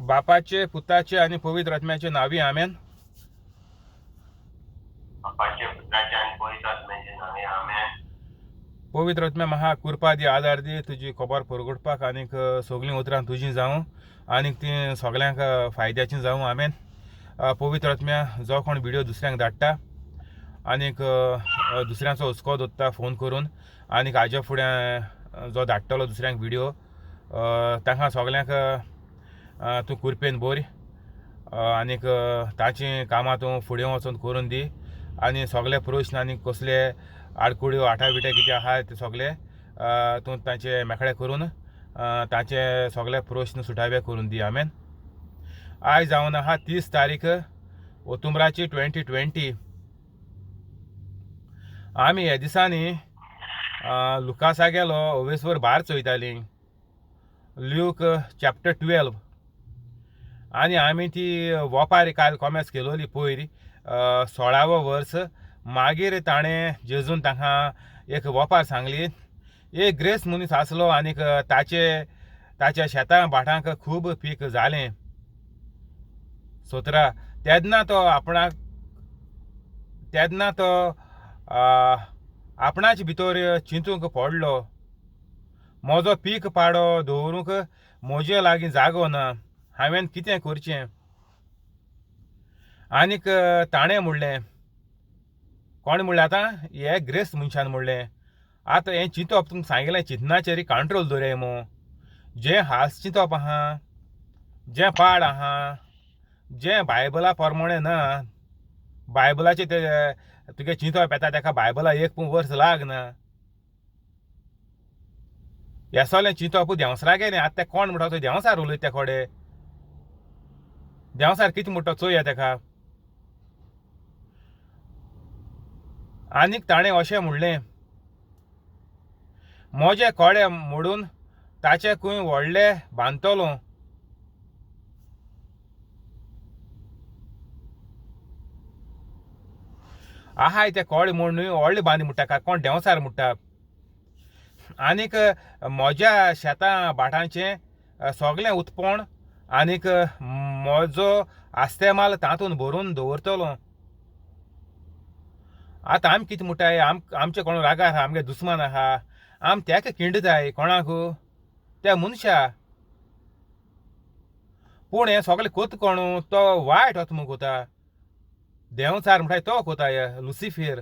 बापाचे, पुताचे आनी पवित्र आत्म्याचे नांवी, आमेन. बापाचे, पुत्राचे आनी पवित्र आत्म्याचे नांवे, आमेन. पवित्र आत्म्या म्हाका कृपा दी, आदार दी तुजी खबर परगटपाक आनीक सगळीं उतरां तुजीं जावं आनीक तीं सगल्यांक फायद्याचीं जावं, आमेन. पवित्र आत्म्या जो कोण व्हिडियो दुसऱ्यांक धाडटा आनीक दुसऱ्यांचो हुस्को दवरता फोन करून आनीक हाज्या फुडें जो धाडटलो दुसऱ्यांक व्हिडियो तांकां सगल्यांक तूं कुरपेन भर आनीक ताचीं कामां तूं फुडें वचून करून दी आनी सगले प्रश्न आनी कसले आडकुड्यो आठाविटे कितें आहा ते सगले तूं तांचे मेकळे करून तांचे सगले प्रश्न सुटावे करून दी, आमेन. आयज जावन आहा 30 तारीख ओतुंबराची 2020. आमी ह्या दिसांनी लुकासा गेलो ओवेसवर भार चोयतालीं, ल्यूक चॅप्टर 12. आनी आमी ती वोपार काल कॉमेस केलोली पयर 16वो वर्स. मागीर ताणें जेजून तांकां एक वोपार सांगली. एक ग्रेस्त मनीस आसलो आनीक ताचे ताच्या शेतां भाटांक खूब पीक जालें. 17 तेन्ना तो आपणाक तेन्ना तो आपणाचे भितर चिंतूंक पडलो, म्हजो पीक पाडो दवरूंक म्हजे लागीं जागो ना, हांवें कितें करचें? आनीक ताणें म्हणलें, कोण म्हणलें आतां हे ग्रेस्त मनशान म्हणलें, आतां हें चिंतप तुमकां सांगिल्लें चिंतनाचेर कंट्रोल दवरया मू. जें हास चिंतप आहा, जें पाड आहा, जें बायबला प्रमाणें ना, बायबलाचें ते तुगे चिंतप येता तेका बायबला एक पूण वर्स लागना. हें सगळें चिंतप देंवसरा गेलें. आतां तें कोण म्हणटा तो देंवसार उलयता त्या कडेन, देंवसार कितें म्हणटा चोया तेका. आनीक ताणें अशें म्हणलें, म्हजे कोडे मोडून ताचे खूंय व्हडले बांदतलो. आहाय ते कोळे मोड न्हय व्हडले बांदी म्हणटा काय कोण देंवसार म्हणटा. आनीक म्हज्या शेतां भाटांचें सगळें उत्पन्न आनीक म्हजो आस्तेमाल तातूंत भरून दवरतलो. आतां आमी कितें म्हणटाय, आमचे कोण रागार आहा, आमगे दुस्मान आहा, आमी तेका किंडताय कोणाक, त्या मनशा. पूण हें सगळें कोत कोण, तो वायट आत्मो कोता, देंवचार म्हणटाय तो कोता, लुसिफेर.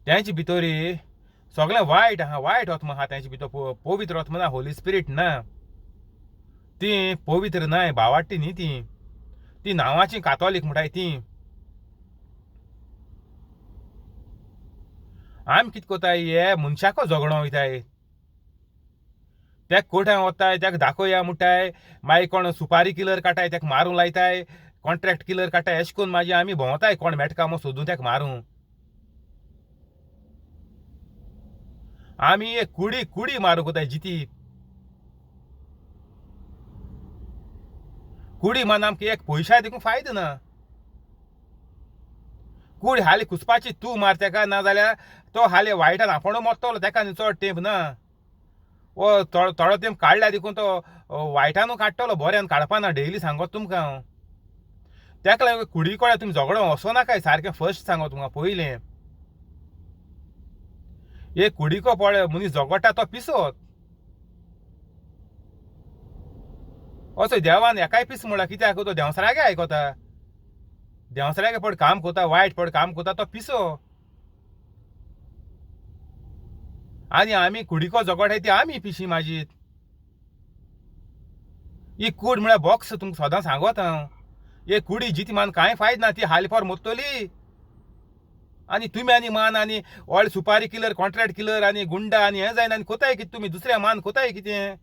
तेंचे भितरी सगळें वायट आहा, वायट आत्मो आहा तेंचे भितर, पवित्र आत्मो ना, होली स्पिरीट ना, तीं पवित्र नाय, भावाटी न्ही तीं, तीं नांवाचीं कातोलीक म्हणटाय तीं. आमी कितें कोताय, हे मनशाको झगडो वयताय, तेका कोर्टान वताय, तेका दाखोवया म्हणटाय, मागीर कोण सुपारी किलर काडटाय तेका मारूंक लायताय, कॉन्ट्रॅक्ट किलर काडटाय, अशें करून मागीर आमी भोंवताय कोण मेटका म्हूण सोदून तेका मारूं. आमी एक कुडी कुडी मारूंक वताय जिती कुडी मान आमकां एक पयशा देखून फायदो ना. कूड हाली कुसपाची तूं मार तेका, नाजाल्यार तो हाली वायटान आपोणू मरतलो, तेका न्ही चड तेंप ना. ओ थोडो थोडो तेंप काडल्या देखून तो वायटानू काडटलो, बऱ्यान काडपा ना, डेली सांगत तुमकां हांव. तेका लागून कुडी कडेन तुमी झगडो वचो नाकाय, सारकें फर्स्ट सांगो तुमकां पयलें. एक कुडीको पळय मनीस झगडटा तो पिसोत. असो देवान एकाय पीस म्हणला कित्याक, तो देंवसरागे आयकता, देंवसरागे पड काम कोता, वायट पड काम कोता, तो पिसो. आनी आमी कुडीको झगडटाय ती आमी पिशी माजीत. ही कूड म्हळ्यार बॉक्स, तुमकां सदां सांगत हांव. हे कुडी जिती मान कांय फायद ना, ती हाली फार मोत्तली. आनी तुमी आनी मान आनी ऑल सुपारी किलर, कॉन्ट्रॅक्ट किलर आनी गुंडा आनी हें जायना आनी कोताय कितें तुमी दुसऱ्या मान कोताय कितें,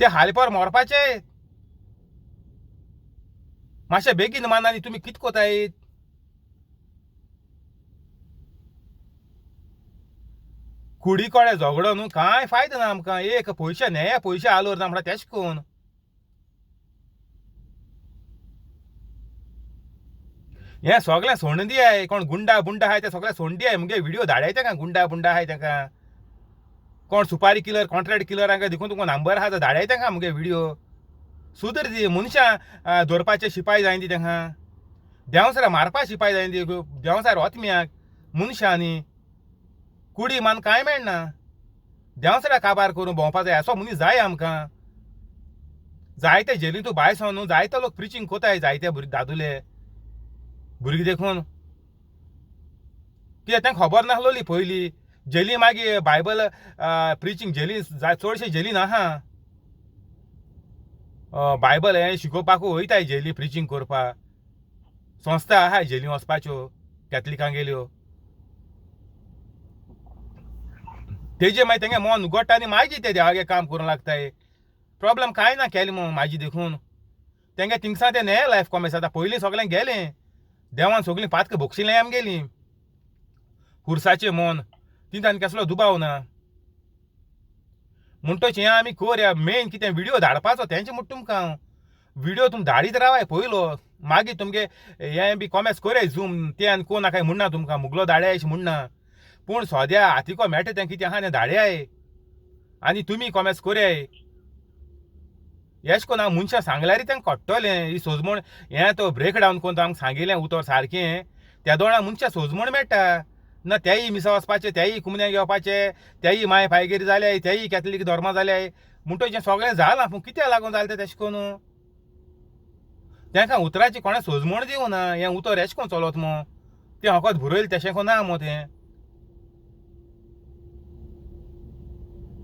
ते हाली फार मरपाचे. मातशें बेगीन मान आनी तुमी कितें कोताय. कुडी कडेन झगडो न्हू कांय फायदो ना आमकां, एक पयशे न्हय पयशे आलोर ना म्हणटा तेश कोन. हें सगळें सोडून दियाय, कोण गुंडा बुंडा आहाय ते सगळें सोडून दियाय. मुगे व्हिडियो धाडाय तेका, गुंडा बुंडा आहाय तेका. कोण सुपारी किलर, कॉन्ट्रॅक्ट किलरांक देखून तुमकां नंबर आहा धाडाय तांकां मुगे व्हिडियो. सुदर ती मनशां धरपाचे शिपाय जायना ती तांकां, देंवचारा मारपा शिपाय जायना ती, देंवचार ओतम्याक मनशांनी कुडी मान कांय मेळना. देंवचारा काबार करून भोंवपा जाय असो मनीस जाय आमकां. जायते जेली तूं भायर सर न्हू, जायते लोक प्रिचींग कोताय, जायते भुरगे दादुले भुरगे देखून कित्याक तांकां खबर नासलोली पयलीं जेली मागीर बायबल प्रिचींग जेली चडशे जेलीन आहा. बायबल हें शिकोवपाकूय वयताय जेली प्रिचींग करपाक, संस्था आहाय जेली वचपाच्यो कॅथलिकांगेल्यो. तेजे मागीर तेंगे मन उगडटा आनी मागीर ते देवागे काम करूंक लागताय. प्रॉब्लम कांय ना केलें म्हूण म्हाजी देखून तेंगे थिंगसा तें न्हय लायफ कॉमेस आतां. पयलीं सगळें गेलें देवान सगळीं पातकां भोगशिलें आमगेलीं. खुर्साचें मन तितून आनी कसलो दुबाव ना. म्हणटच हें आमी करया मेन कितें व्हिडियो धाडपाचो तेंचे म्हणटा तुमकां हांव. व्हिडियो तुमी धाडीत रावाय पयलो, मागीर तुमगे हें बी कॉमेस करया झूम तें आनी कोण नाका म्हणना तुमकां मुगलो धाडया अशें म्हणना, पूण सद्या हातीको मेळटा तें कितें आहा तें धाडयाय आनी तुमी कॉमेस करयाय. एश कोन हांव मनशां सांगल्यार तांकां कळटलें ही सोजमण हें तो ब्रेक डावन कोन्न आमकां सांगिल्लें उतर सारकें त्या दोळा मनशां सोजमण मेळटा ना. तेय मिसा वचपाचें, तेय कुमन्याक येवपाचें, तेय माय पायगेर जाल्याय, तेय कॅथलीक धर्मा जाल्याय, म्हणटच हें सगळें जालां. पूण कित्याक लागून जालें तें तेशें कोन्न तांकां उतराची कोणें सोजमण दिवं ना. हें उतर एशें कोन्न चलत मो, तें फकत बरयलें तेशें कोन्न ना मो तें.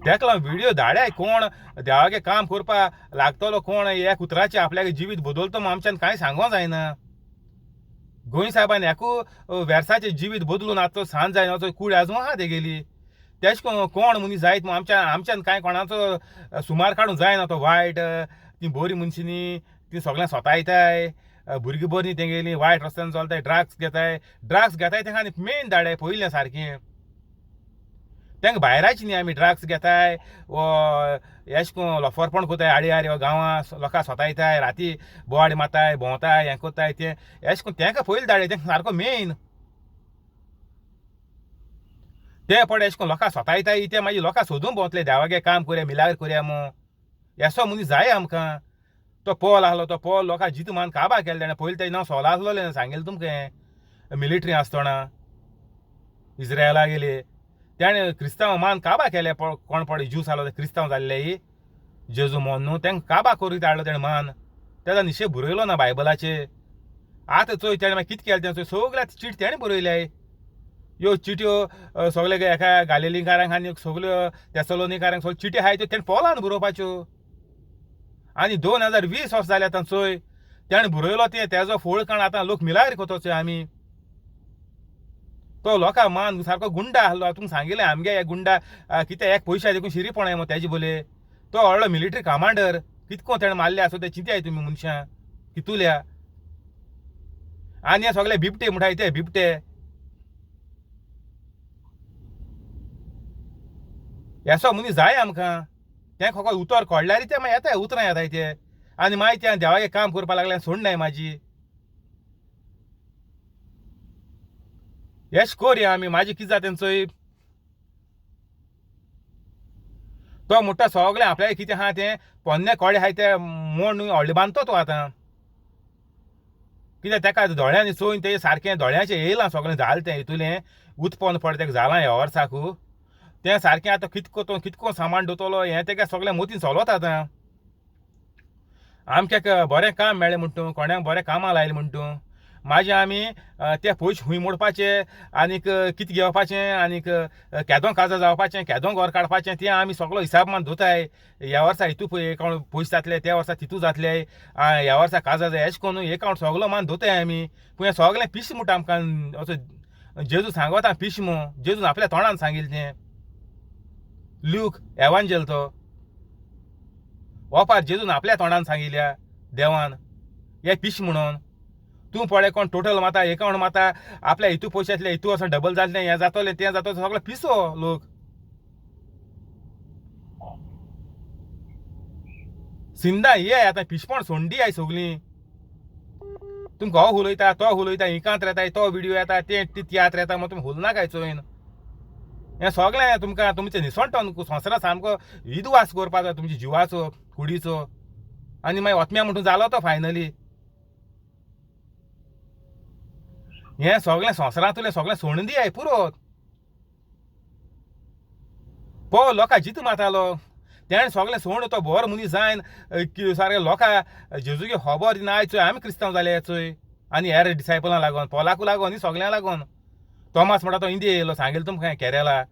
तेका लागून व्हिडियो धाडाय कोण देवागे काम करपा लागतलो, कोण एक उतराचें आपल्याक जिवीत बदलतो म्हूण आमच्यान कांय सांगो जायना. गोंय साहेबान एकू वेर्साचें जिवीत बदलून आतां सांज जायना तो कूड आजून आहा तेगेली. तेश कोण मनीस जायत म्हूण आमच्या आमच्यान कांय कोणाचो सुमार काडूंक जायना. तो वायट ती बरी मनशां न्ही, ती सगळ्यांक सोतायताय, भुरगीं बरीं तेगेलीं वायट रस्त्यान चलताय, ड्रग्स घेताय, ड्रग्स घेताय तेंका आनी मेन धाडाय पयलें सारकें. तेंका भायराची न्ही आमी ड्रग्स घेताय वो एश कोन लोफरपण कोताय आडी आडी गांवां लोकां सोतायताय, राती बोवाड मारताय, भोंवताय, हें कोताय तें एश कोन तेंका पयलीं धाडाय तेंका सारको मेन. ते पडे एश कोन लोकां सोतायताय ते मागीर लोकां सोदून भोंवतले देवागे काम करया मिलाग्र करया म्हूण. एसो मनीस जाय आमकां. तो पोल आहलो तो पोल लोकां जित मान काबार केलें तेणें. पयलीं तेजें नांव सोल आसलोलें सांगिल्लें तुमकां मिलिटरी आसतना इज्रायला गेली तेणें क्रिस्तांव मान काबार केले. कोण पडे ज्यूस आहलो ते क्रिस्तांव जाल्ले जेजू मोन न्हू, तेंकां काबार करीत हाडलो तेणें मान. तेजो निशेध बरयलो ना बायबलाचेर. आतां चोय तेणें मागीर कितें केलें तें चोय, सगळ्या चीट तेणें बरयल्या. ह्यो चिट्यो सगळे एका गालेलीकारांक आनी सगल्यो तेसलोनीकारांक सगळ्यो चिटी आहाय त्यो तेणें पोलान बरोवपाच्यो. आनी 2020 वर्स जालें आतां चोय तेणें बरयलो तें तेजो फोळ काण आतां लोक मिलाग्र कोतो चोय आमी. तो लोकां मान सारको गुंडा आहलो तुमकां सांगिल्लें आमगे हे गुंडा कितें एक पयशा देखून शिरी पणय मो तेजे बोले. तो व्हडलो मिलिटरी कमांडर कितको तेणें मारले आसो तें चिंताय तुमी मनशां कितुल्या. आनी हे सगळे बिबटे म्हणटाय ते बिबटे. येसो मनीस जाय आमकां. तें फकत उतर कळ्ळ्यार ते मागीर येताय उतरां येताय ते आनी मागीर ते देवागेर काम करपाक लागले सोडनाय म्हाजी. येश करया आमी म्हाजी कितें जाता तें चोय. तो म्हणटा सगळें आपल्याक कितें आहा तें पोन्ने कोडे आहाय ते मोड व्हडलें बांदतो तो आतां. कित्याक तेका दोळ्यांनी चोयन तें सारकें दोळ्यांचें येयलां सगळें जालें तें हितूलें उत्पन्न पड तेका जालां ह्या वर्साकू तें सारकें आतां कितको तो कितको सामान दवरतलो हें तेका सगळें मोतीन चलता आतां. आमकां बरें काम मेळ्ळें म्हण तूं कोणाक बरें कामां लायलें म्हण तूं मागीर आमी ते पयशे खूंय मोडपाचे आनीक कितें घेवपाचें आनीक केदो काजार जावपाचें केदो घर काडपाचें तें आमी सगळो हिसाब मान दवरताय. ह्या वर्सा हितू पळय एकावंट पयशे जातले, त्या वर्सा तितू जातले, ह्या वर्सा काजार जाय एशें करून एकावंट सगलो मान दवरताय आमी. पूण हें सगळें पिशें म्हणटा आमकां असो जेजू सांगता पिशें म्हूण. जेजून आपल्या तोंडान सांगिल्लें तें ल्यूक एवांजेल तो ओपार जेजून आपल्या तोंडान सांगिल्ल्या देवान हे पिशें म्हणून. तूं पळय कोण टोटल माता एकावंट माता आपल्या हितू पयशे येतले हितू वचोन डबल जातलें हें जातलें तें जातलें सगळो पिसो लोक. सिंदा ये आतां पिशपण सोंडी I सगळीं. तुमकां हो उलयता तो उलयता इंकांत येता तो व्हिडियो येता ते तियात्र येता मग तुमी हुलना काय चोयन. हें सगळें तुमकां तुमचें निसणटो संवसारा सामको विद्वास करपाचो तुमच्या जिवाचो कुडीचो. आनी मागीर ओतम्या म्हणून जालो तो फायनली. हें सगळें संवसारांतलें सगळें सोडून दियाय पुरो. पो लोकां जीत मारतालो तेणें सगळें सोडून तो बरो मनीस जायन सारकें लोकां जेजूगे खबर दिना. आयज चोय आमी क्रिस्तांव जाले चोय आनी हेर डिसायपलां लागून पोलाकू लागून न्ही सगळ्यां लागून. तोमास म्हणटा तो इंडिया येयलो सांगेल तुमकां केरला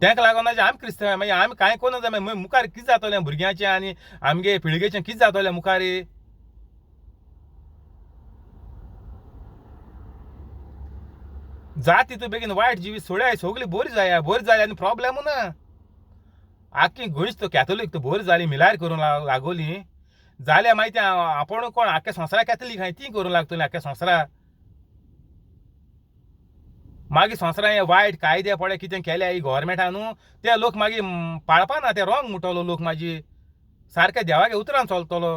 तेका लागून आमी क्रिस्तांव. मागीर आमी कांय करूं जाय मागीर मुखार कितें जातलें भुरग्यांचें आनी आमगे पिळगेचें कितें जातलें मुखार. जाती तूं बेगीन वायट जिवीत सोडाय सगळी बरी जाया. बरी जाली आनी प्रोब्लेम ना. आख्खी गोंयच तो कॅथोलीक तो बरी जाली मिलार करूंक लागोली जाल्यार मागीर तें आपूण कोण आख्ख्या संवसारा कॅथलीक आहाय ती करूंक लागतली आख्ख्या संवसारा. मागीर संवसारा हे वायट कायदे पळय कितें केल्या ही गोवोरमेंटान न्हू ते लोक मागीर पाळपा ना. ते रोंग म्हणटलो लोक मागीर सारके देवागे उतरान चलतलो.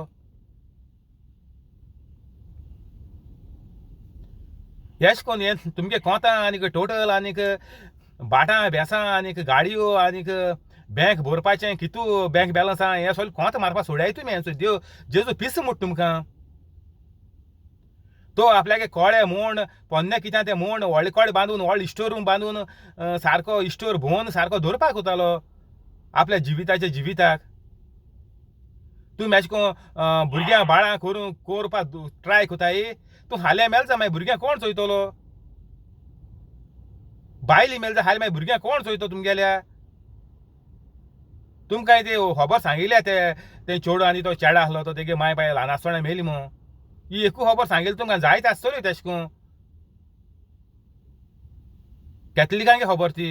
एश कोन हें तुमगे कोंतां आनीक टोटल आनीक भाटां बेसां आनीक गाडयो आनीक बँक भरपाचें कितू बँक बॅलन्स आहा हें सगळें कोंत मारपा सोडाय तुमी. देव जेजू पीस म्हूट तुमकां. तो आपल्यागे कोळे म्हूण पोन्ने कितें तें म्हूण व्हडले कोळे बांदून व्हडले इस्टोर रूम बांदून सारको इस्टोर भोंवन सारको दवरपाक वतालो आपल्या जिविताच्या जिविताक. तूं एशें कोन भुरग्यां बाळां करूं करपाक ट्राय कोताय तूं हाल्यां मेल जा मागीर भुरग्यांक कोण चोयतलो. बायली मेल जा हाल्यां मागीर भुरग्यांक कोण चोयतो तुमगेल्या. तुमकां ते खबर सांगिल्ल्या ते ते चेडो आनी तो चेडो आसलो तो तेगे माय बाय ल्हान आसतना मेली मू. ही एकू खबर सांगिल्ली तुमकां जायते आसतल्यो तेशें कोन कॅथलिकांक खबर ती.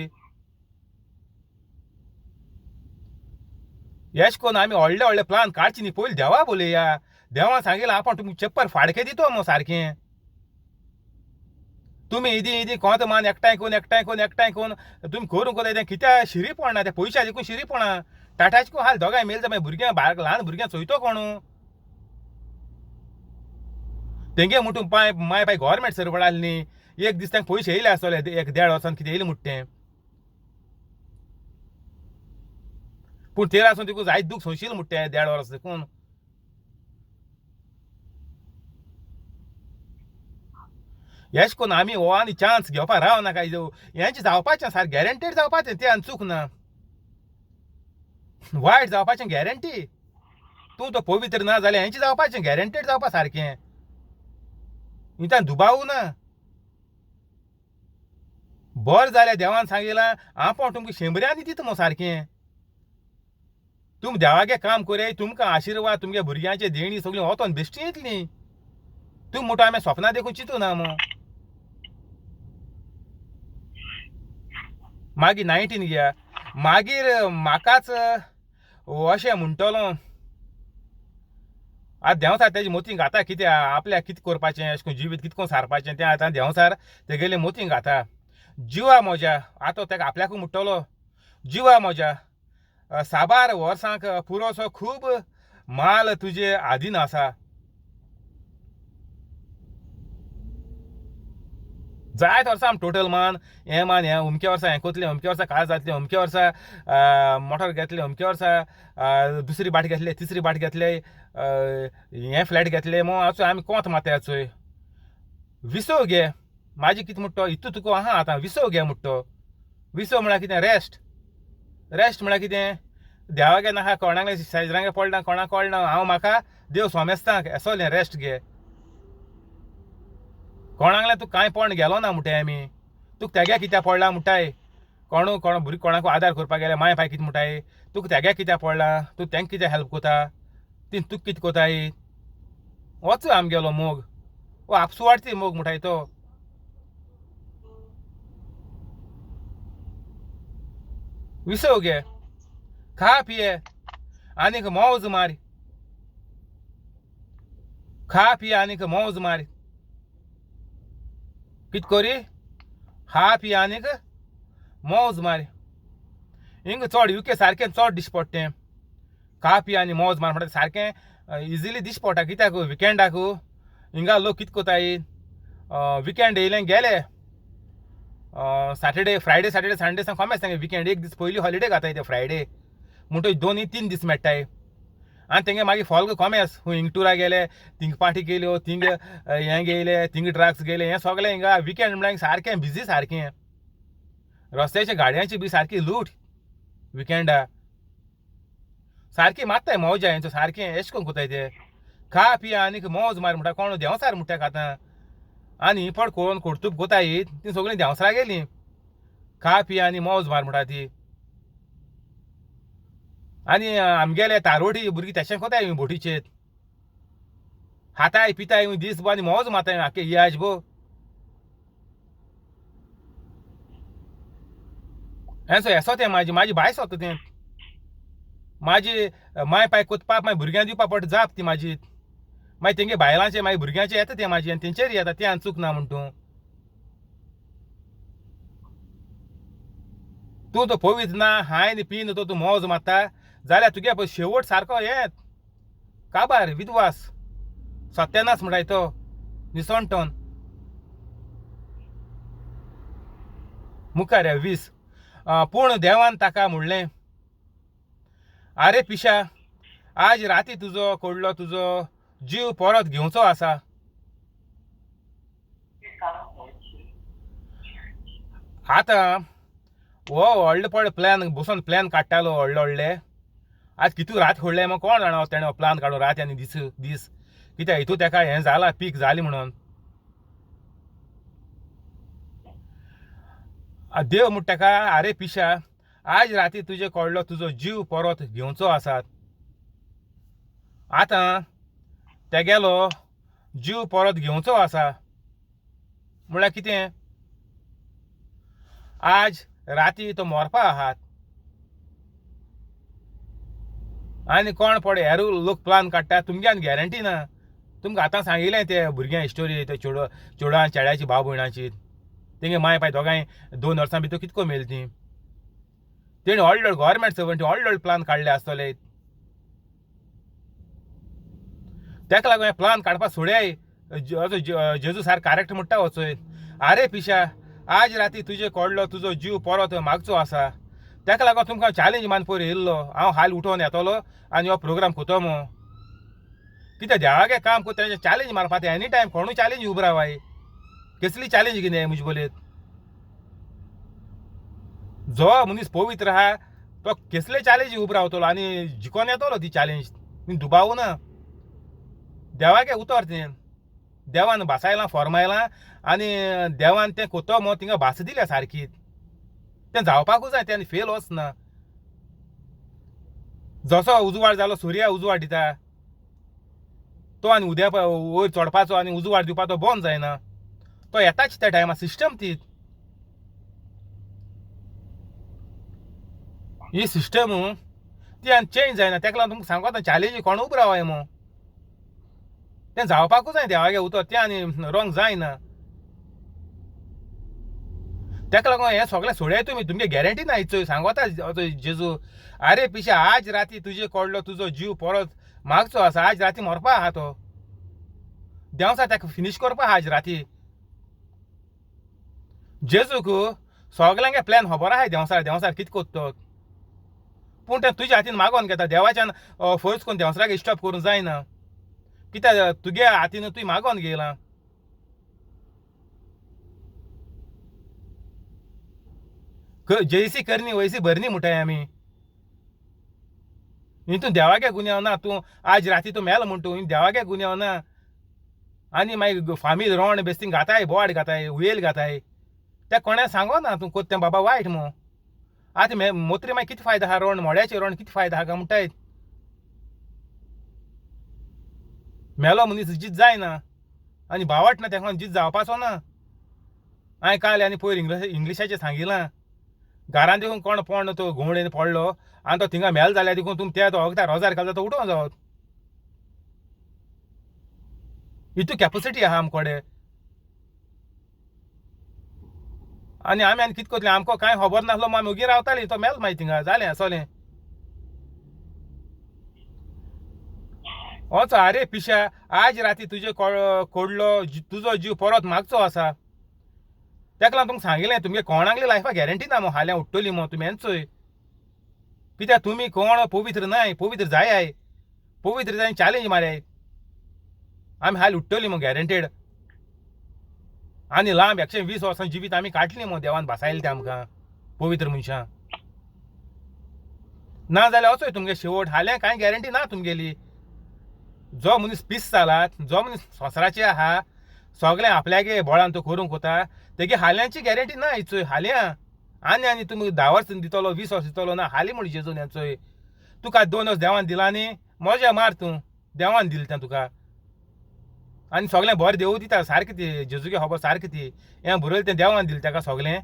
एशें कोन आमी व्हडले व्हडले प्लान काडचे न्ही. पयलीं देवा बोलया. देवान सांगिलां आपूण तुमकां चप्पर फाडके दितो मो सारकें. तुमी इदी इदी कोंत मान एकठांय करून एकठांय करून एकठांय करून तुमी करूंक कोताय तें कित्याक शिरी पडना. तें पयशा देखून शिरी पडना. टाटाचें हाल दोगांय मेल मागीर भुरग्यां बारक ल्हान भुरग्यां चोयतो कोण तेंगे म्हणटू पांय माय पाय गोवोरमेंट सर्वंट आसली न्ही. एक दीस तांकां पयशे येयले आसतले एक देड वर्सान कितें येयलें म्हणटा तें. पूण तेर आसून तिकून जायत दूख सोंशील म्हणटा तें देड वर्स देखून. एशें कोन्न आमी हो आनी चान्स घेवपा राव नाका. हेंचें जावपाचें सारकें गॅरंटीड जावपाचें तें आनी चूक ना. वायट जावपाचें गॅरंटी. तूं तो पवित्र ना जाल्यार हेंचें जावपाचें गॅरंटीड जावपा सारकें. हितान दुबावू ना. बरें जाल्यार देवान सांगिलां आपूण तुमकां शेंबऱ्यांनी दिता मो सारकें. तुमी देवागे काम कोरयाय तुमकां आशिर्वाद तुमगे भुरग्यांचे देणी सगळीं वतोन बेश्टी येतली. तूं म्हणटा आमी सपनां देखून चिंतू ना मू. मागीर 19 घ्या. मागीर म्हाकाच अशें म्हणटलो आतां देंवचार तेजे मोती घाता कितें आपल्याक कितें करपाचें अशें करून जिवीत कितें करून सारपाचें तें आतां देंवचार तेगेले मोती घाता. जिवा म्हज्या आतां तेका आपल्याकूय म्हणटलो जिवा म्हज्या साबार वर्सांक पुरोसो खूब माल तुजे आदीन आसा. जायत वर्सां आमी टोटल मान हें मान हें अमके वर्सा हें कोतलें अमके वर्सा काज जातलें अमके वर्सा मोटर घेतलें अमके वर्सा दुसरी बाट घेतले तिसरी बाट घेतले हें फ्लॅट घेतलें मो आचो आमी कोंत मारताय चोय. विसव घे म्हाजी कितें म्हणटा इतू तुका आहा आतां विसव घे म्हणटा. विसव म्हळ्यार कितें रेस्ट. रेस्ट म्हळ्यार कितें देवागे नाका कोणाक शेजरांगे पडना कोणाक कळना हांव म्हाका देव सोमेस्तांक एसोलें रेस्ट घे. कोणाकले तूं कांय पडून गेलो ना म्हणटाय आमी तुका तेगे कित्याक पडला म्हणटाय. कोणू कोण भुरगीं कोणाकू आदार करपाक गेले माय पाय कितें म्हणटाय तुका तेगे कित्याक पडला तूं तेंका कित्याक हेल्प कोता ती तुका कितें कोताय. वच आमगेलो मोग हो आपसुवार्थी मोग म्हणटाय तो. विसव घे खा पिये आनीक मौज मार. खा पिये आनीक मौज मार. कित कोरी खा पिये आनीक मौज मार. हिंगा चड युके सारकें चड दिश्टी पडटा तें. खा पिये आनी मौज मार म्हणटा सारकें इजिली दिश्टी पडटा कित्याक विकेंडाक हिंगा लोक कितें कोताय विकेंड येयले गेले सॅटर्डे, फ्रायडे, सॅटर्डे, संडे सांग कोमेस तेंगे विकेंड एक दीस पयली हॉलिडे घाताय ते फ्रायडे, म्हणटकीर दोनूय तीन दीस मेळटाय. आनी तेंगे मागीर फॉल्ग कोमेस खूंय हिंग टुरा गेले, थिंग पार्टी केल्यो, थिंग हें गेले, थिंग ड्रग्स गेले, हें सगळें हिंगा विकेंड म्हणल्यार सारकें बिजी सारकें. रस्त्याच्या गाडयांची बी सारकी लूट विकेंडा, सारकी मारताय मौजा हेंचो, सारकें एश कोन कोताय ते खा पिया आनीक मौज मार म्हणटा. कोण देंवचार म्हणटा आतां, आनी ही फट कोण कर्तूब कोताय ती सगळीं देंवचारा गेलीं, खा पिया आनी मौज मार म्हणटा ती. आनी आमगेले तारोटी भुरगीं तेशें कोताय बोटीचेर, खाताय पिताय दीस भर आनी मौज मारताय आख्खे याज भो. हेंचो येसो तें म्हाजी म्हाजी बाय सोदता तें, म्हाजी माय पाय कोतपाक मागीर भुरग्यांक दिवपा पडटा जाप ती म्हाजी, मागीर तेंगे बायलांचे मागीर भुरग्यांचे येता तें म्हाजी, आनी तेंचेर येता तें आनी चूक ना म्हण. तूं तूं तो पवित्र ना हाय न्ही पीन तो तूं मौज मारता जाल्यार तुगे पळय शेवट सारको येत काबार विद्वास सत्यानाश म्हणटाय तो निसणटोन. मुखार 20. पूण देवान ताका म्हणलें, आरे पिशा, आज राती तुजो कडलो तुजो जीव परत घेवचो आसा. आतां हो व्हडलो पड प्लॅन बसून प्लॅन काडटालो व्हडले व्हडले, आज कितू रात खोडले मग कोण जाणा तेणें प्लॅन काडून रात आनी दीस दीस, कित्याक हितू तेका हें जालां पीक जाली म्हणून. देव म्हणटा तेका, आरे पिशा, आज राती तुजे कडलो तुजो जीव परत घेवचो आसात. आतां तेगेलो जीव परत घेवचो आसा म्हणल्यार कितें, आज राती तो मरपा आहात. आनी कोण पळय हेर लोक प्लान काडटा, तुमगे आनी गॅरंटी ना. तुमकां आतां सांगिल्लें ते भुरग्यां स्टोरी, ते चेडो चेडो आनी चेड्याची भाव भयणाची, तेंगे माय पाय दोगांय 2 वर्सां भितर कितको मेल ती. तेणी व्हडले व्हडले गव्हर्मेंट सर्वंट व्हडले व्हडले प्लान काडले आसतले, तेका लागून हे प्लान काडपाक सोडयाय. जेजू सारको करेक्ट म्हणटा वचोय, आरे पिशा, आज राती तुजे कडलो तुजो जीव परत मागचो आसा. तेका लागून तुमकां चॅलेंज मान पयर येयल्लो, हांव हाल उठोवन येतलो आनी हो प्रोग्राम कोतो मो. कित्याक देवागे काम कोत्ता तेणें चॅलेंज मारपा तें एनी टायम कोणूय चॅलेंज उबो रावाय, कसली चॅलेंज कितें म्हजे बोलयत. जो मनीस पवित्र आहा तो कसले चॅलेंज उबो रावतलो आनी जिकोन येतलो ती चॅलेंज, दुबाव ना. देवागे उतर तें, देवान भासायलां फॉर्मायलां आनी देवान तें कोतो मो थिंगा भास दिल्या सारकी, तें जावपाकूच जाय, तें फेल वचना. जसो उजवाड जालो सुर्या उजवाड दिता तो, आनी उद्या वयर चडपाचो आनी उजवाड दिवपाचो बंद जायना, तो येताच त्या टायमार. सिस्टम ती, ही सिस्टम ती आनी चेंज जायना. तेका लागून तुमकां सांगता चॅलेंज कोण उबो रावाय मो, तें जावपाकूच जाय देवागे उतर, तें आनी रॉंग जायना. तेका लागून हें सगळें सोडयाय तुमी, तुमगे गॅरंटी ना चोय सांगता जेजू, आरे पिशा, आज राती तुजे कडलो तुजो जीव परत मागचो आसा, आज राती मरपा आहा तो, देंवचा ताका फिनीश करपा आहा आज राती. जेजूक सगल्यांगे प्लॅन खबर आहाय देंवचार, देंवचार कितें कोत्तो, पूण तें तुज्या हातीन मागोन घेता, देवाच्यान फोर्स करून देंवचाराक स्टॉप करूंक जायना, कित्याक तुगे हातीन तुवें मागोन घेयलां. जैसी करणी वैसी भरणी म्हणटाय आमी, हितून देवागे गुन्यांव ना, तूं आज राती तूं मेलो म्हण तूं देवागे गुन्यांव ना. आनी मागीर फामील रोंड बेस्तीन घाताय, बोवाड घाताय, हुयेल घाताय, तें कोणें सांगो ना तूं कोत्तें बाबा वायट मू. आतां मोत्री मागीर कितें फायदो आहा, रोंड मोड्याचें रोंड कितें फायदो आहा काय म्हणटाय. मेलो मनीस जीत जायना आनी बावट ना तेका जीत जावपाचो ना. हांवें काल आनी पयर इंग्लिशाचें सांगिलां, घरान देखून कोण पोंड तो घुंवडेन पडलो आनी तो थिंगा मेल जाल्यार देखून तुमी ते तो वखदार रोजार घालता तो उठोवन जावत. इतू कॅपॅसिटी आहा आमकोडे आनी आमी आनी कितें करतले, आमकां कांय खबर नासलो आमी ओगी रावतालीं, तो मेल मागीर थिंगा जालें आसलें. वचो आरे पिशा, आज राती तुजे कडलो तुजो जीव परत मागचो आसा. तेका लागून तुमकां सांगिलें तुमगे कोणाकली लायफा गॅरंटी ना मो हाल्यां उठ्ठली मो तुमी चोय कित्याक तुमी कोण पवित्र नाय पवित्र जाय पवित्र जाय चॅलेंज माराय आमी हाल उठ्ठली मो गॅरंटेड आनी लांब 120 वर्सां जिवीत आमी काडली मो देवान भासायले ते आमकां पवित्र मनशां ना जाल्यार वचोय तुमगे शेवट हाल्यां कांय गॅरंटी ना तुमगेली. जो मनीस पीस जालात जो मनीस संवसाराचे आहा सगळें आपल्यागे बळान तो करूंक वता तेगे हाल्यांची गॅरंटी ना चोय हाल्यां आनी आनी तुमी 10 वर्सां दितलो 20 वर्सां दितलो ना हाली म्हण जेजून हें चोय तुका 2 वर्स देवान दिला न्ही मजा मार तूं देवान दिलें तें तुका आनी सगळें बरें देव दिता सारकें ती जेजूगे खबर सारकें ती हें बरयलें तें देवान दिलें ताका सगळें.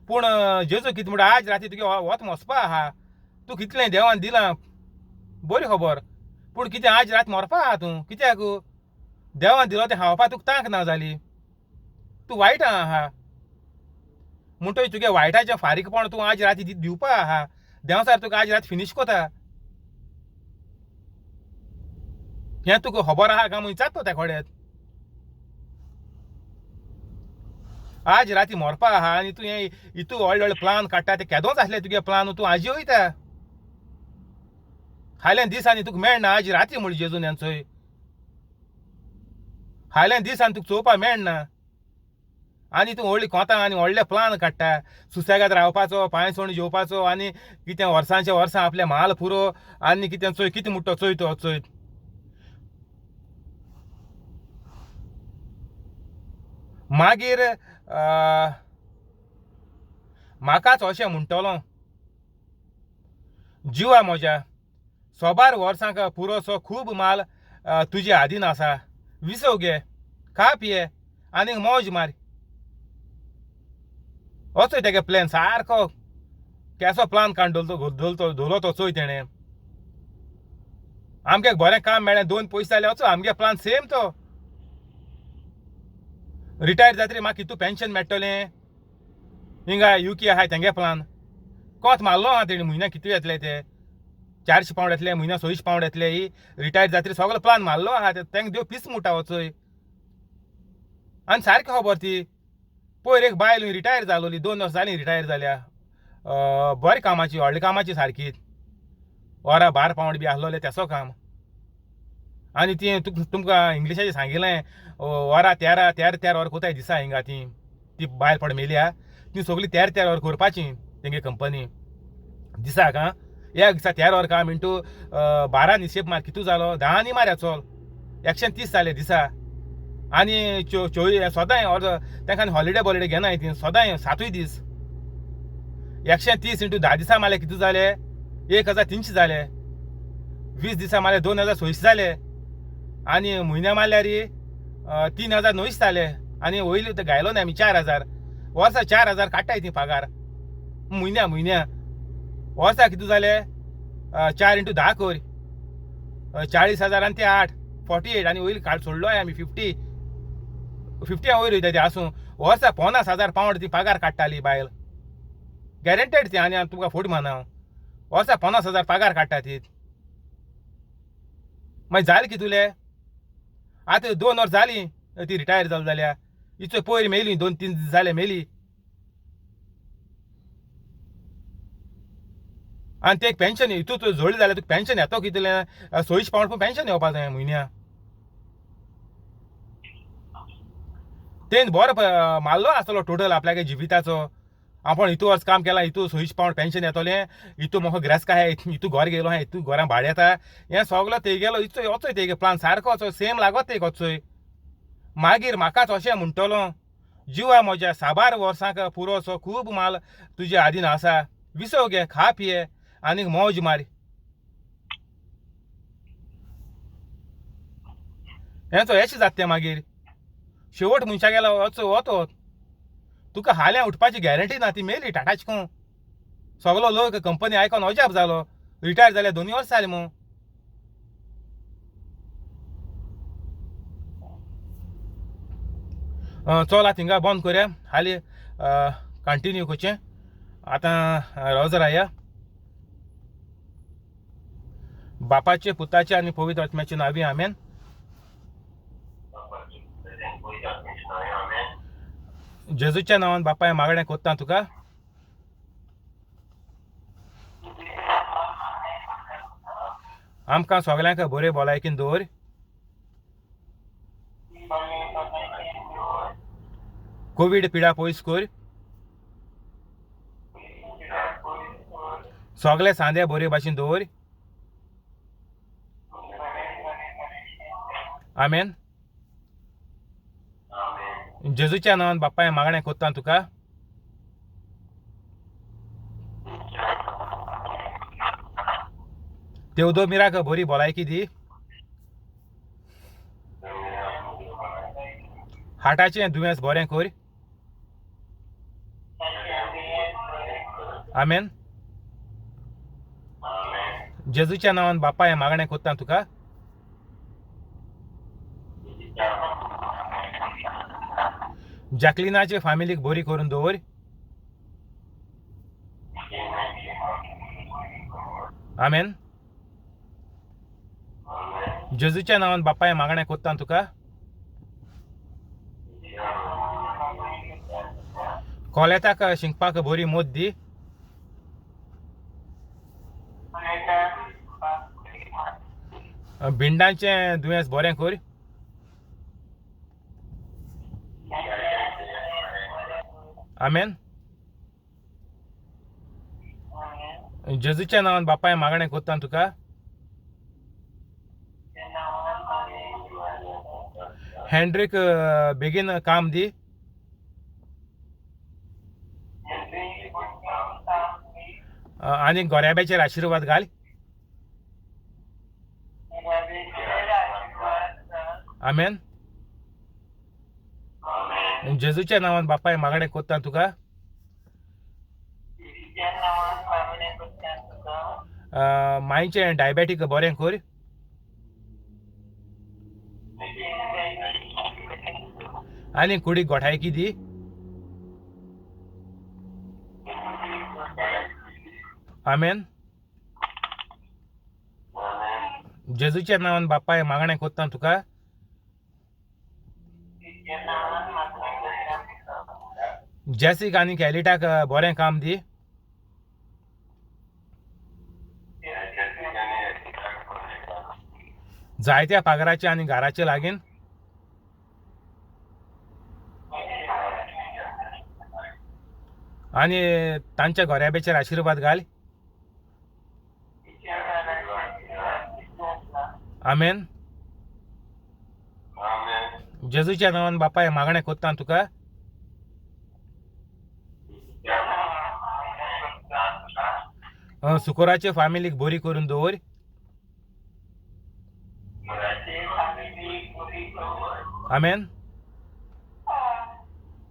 पूण जेजू कितें म्हणटा आज राती तुगे वत वचपा आहा तूं कितलें देवान दिलां बरी खबर पूण कितें आज रात मरपा आहा तूं कित्याक देवान दिलो तें खावपा तुका तांक ना जाली तूं वायट आहा म्हणटकीर तुगे वायटाचें फारीकपण तूं आज राती दिवपा आहा देंवचार तुका आज रात फिनीश कोता हें तुका खबर आहा काय म्हूण विचारता त्या कडेन. आज राती मरपा आहा आनी तूं हें इतू व्हडले व्हडले प्लान काडटा ते केदोच आसले तुगे प्लान तूं आजी वयता हाल्यां दिसांनी तुका मेळना आज राती म्हण जेजून हेंचोय हाल्यां दिसान तुका चोवपा मेळना आनी तूं व्हडली कोंतां आनी व्हडले प्लान काडटा सुसेगाद रावपाचो पांय सोण जेवपाचो आनी कितें वर्सांचे वर्सां आपले म्हाल पुरो आनी कितें चोय कितें म्हणटा चोय तो चोय. मागीर म्हाकाच अशें म्हणटलो जिवा म्हज्या सोबार वर्सांक पुरोसो खूब माल तुजे आदीन आसा विसव घे खा पिये आनी मौज मार. असो तेगे प्लॅन सारको केसो प्लान काडून धोलतो धोलो तो चोय तेणें आमगे बरें काम मेळ्ळें 2 पयशे जाले वचो आमगे प्लान सेम तो रिटायर जातरी म्हाका कितू पेन्शन मेळटलें हिंगा युके आहाय तेंगे प्लान कोत मारलो आहा तेणी म्हयन्याक कितू येतले ते 400 पावंड येतले म्हयन्या 600 पावंड येतले ही रिटायर जातरी सगलो प्लान मारलो आहा तेंका देव पीस मुटा वचोय. आनी सारकी खबर ती पयर एक बायल रिटायर जालोली 2 वर्सां जालीं रिटायर जाल्या बरें कामाची व्हडल्या कामाची सारकी वरां 12 पावंड बी आसलोले तेसो काम आनी ती तुमकां इंग्लिशाचें सांगिलें वरां 13 13 13 वर कोताय दिसा हिंगा ती ती बायल पड मेल्या ती सगळीं 13 13 वर करपाची तेंगे कंपनी दिसाक आं एक दिसा 13 वर काम इंटू 12 हिशेब मार कितू जालो 10 न्ही मारया चल 130 जाले दिसा आनी 24 सदांय अर्द तेंका हॉलिडे बॉलिडे घेनाय ती सदांय 7 दीस 130 इंटू 10 दिसा मारले कितू जाले 1300 जाले 20 दिसा मारले 2600 जाले आनी म्हयन्या मारल्यार 3900 जाले आनी वयले ते घायलो ना आमी 4000 वर्सा 4000 काडटाय ती पगार म्हयन्या म्हयन्या वर्सा कितू जाले 4 इंटू 10 कर 40,000 आनी ते 8 48 आनी वयले काड सोडलो आमी 50 50 वयर वयता ती आसूं वर्सा 50,000 पावंड ती पगार काडटाली बायल गॅरंटेड ती आनी तुमकां फोट माना वर्सा 50,000 पगार काडटा ती मागीर जालें कितुले आतां 2 वर्स जालीं ती रिटायर जाल जाल्या इचो पयर मेली 2-3 दीस जाले मेली आनी ते पेन्शन हितू तूं जोडलें जाल्यार तुका पेन्शन येतो कितलें 600 पावंड पूण पेन्शन येवपा जाय म्हयन्या तेन बरो मारलो आसतलो टोटल आपल्यागे जिविताचो आपूण हितू वर्स काम केलां हितू 600 पावंड पेन्शन येतलें हितू म्हाका ग्रेस्क आहाय हितू घर गेलो आहा हितू घरां भाडें येता हें सगलो तेगेलो इचोय वचोय तेगे प्लान सारको वचोय सेम लागत तेक वचोय. मागीर म्हाकाच अशें म्हणटलो जिवा म्हज्या साबार वर्सांक पुरोसो खूब माल तुजे आदीन आसा विसव घे खा पिये आनी मौज मार. हेंचो येशें जाता तें मागीर शेवट मनशा गेलो वचो वतो तुका हाल्यां उठपाची गॅरंटी ना ती मेली टाटाच कोण सगलो लोक कंपनी आयकोन अजाप जालो रिटायर जाल्या 2 वर्सां जालीं मू. चल आतां हिंगा बंद करया हाली कंटिन्यू करचें आतां रोजर आया बापाचे पुताचे आनी पवित्र आत्म्याचे नांवी आमेन. जेजूच्या नांवान बापाय मागणें कोत्ता तुका. आमकां सगल्यांक बरे भलायकीन दवर. कोवीड पिडा पयस कर. सगळे सांदे बरे भाशेन दवर. आमेन. जेजूच्या नांवान बापाय मागणें कोत्ता तुका. तेवदोमिराक बरी भलायकी दी. हार्टाचें दुयेंस बरें कर. आमेन. जेजूच्या नांवान बापाय मागणें कोत्ता तुका. जॅकलिनाचे फामिलीक बरी करून दवर. आमेन. जेजूच्या नांवान बापाय मागणें कोत्ता तुका. कोलेताक शिंकपाक बरी मोत दी. भिंडांचें दुयेंस बरें कर. आमेन. जेजूच्या नांवान बापाय मागणें कोत्ता तुका. हॅन्ड्रीक बेगीन काम दी. आनी गोऱ्याब्याचेर आशिर्वाद घाल. आमेन. जेजूच्या नांवान बापाय मागणें कोत्ता तुका. मांयचें डायबेटीक बरें कर. आनी कुडीक गोठायकी दी. आमेन. जेजूच्या नांवान बापाय मागणें कोत्ता तुका. जेसीक आनी कॅलिटाक बरें काम दी. जायत्या पागराचे आनी घराचे लागीन आनी तांच्या गोऱ्याब्याचेर आशिर्वाद घाल. आमेन. जेजूच्या नांवान बापाय मागणें कोत्ता तुका. सुकोराचे फामिलीक बरी करून दवर. आमेन.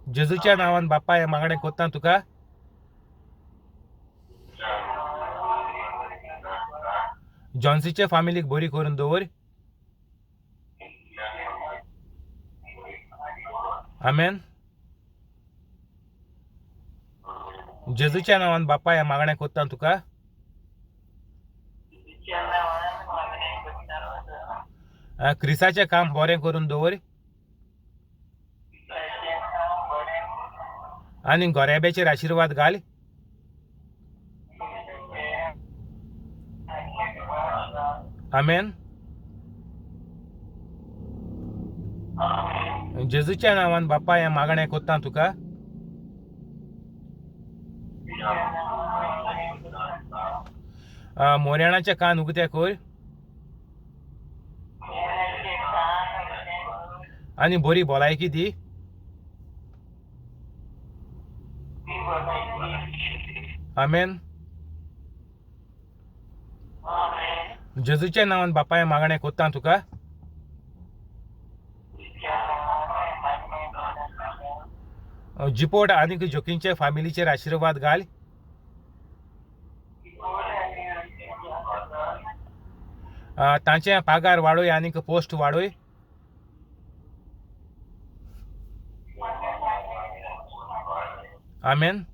जेजूच्या नांवान बापाय मागणें कोत्ता तुका. जॉन्सीचे फामिलीक बरी करून दवर. आमेन. जेजूच्या नांवान बापाय मागणें कोत्ता तुका. क्रिसाचें काम बरें करून दवर. आनी गोऱ्याब्याचेर आशिर्वाद घाल. आमेन. जेजूच्या नांवान बापाय मागणें कोत्ता तुका. मोरयाणाचे कान उगते कर आनी बरी भलायकी दी. आमेन. जेजूच्या नांवान बापाय मागणें कोत्ता तुका. जिपोट आनी जोकींचे फामिलीचेर आशिर्वाद घाल. तांचे पागार वाडय आनी पोस्ट वाडय. आमेन.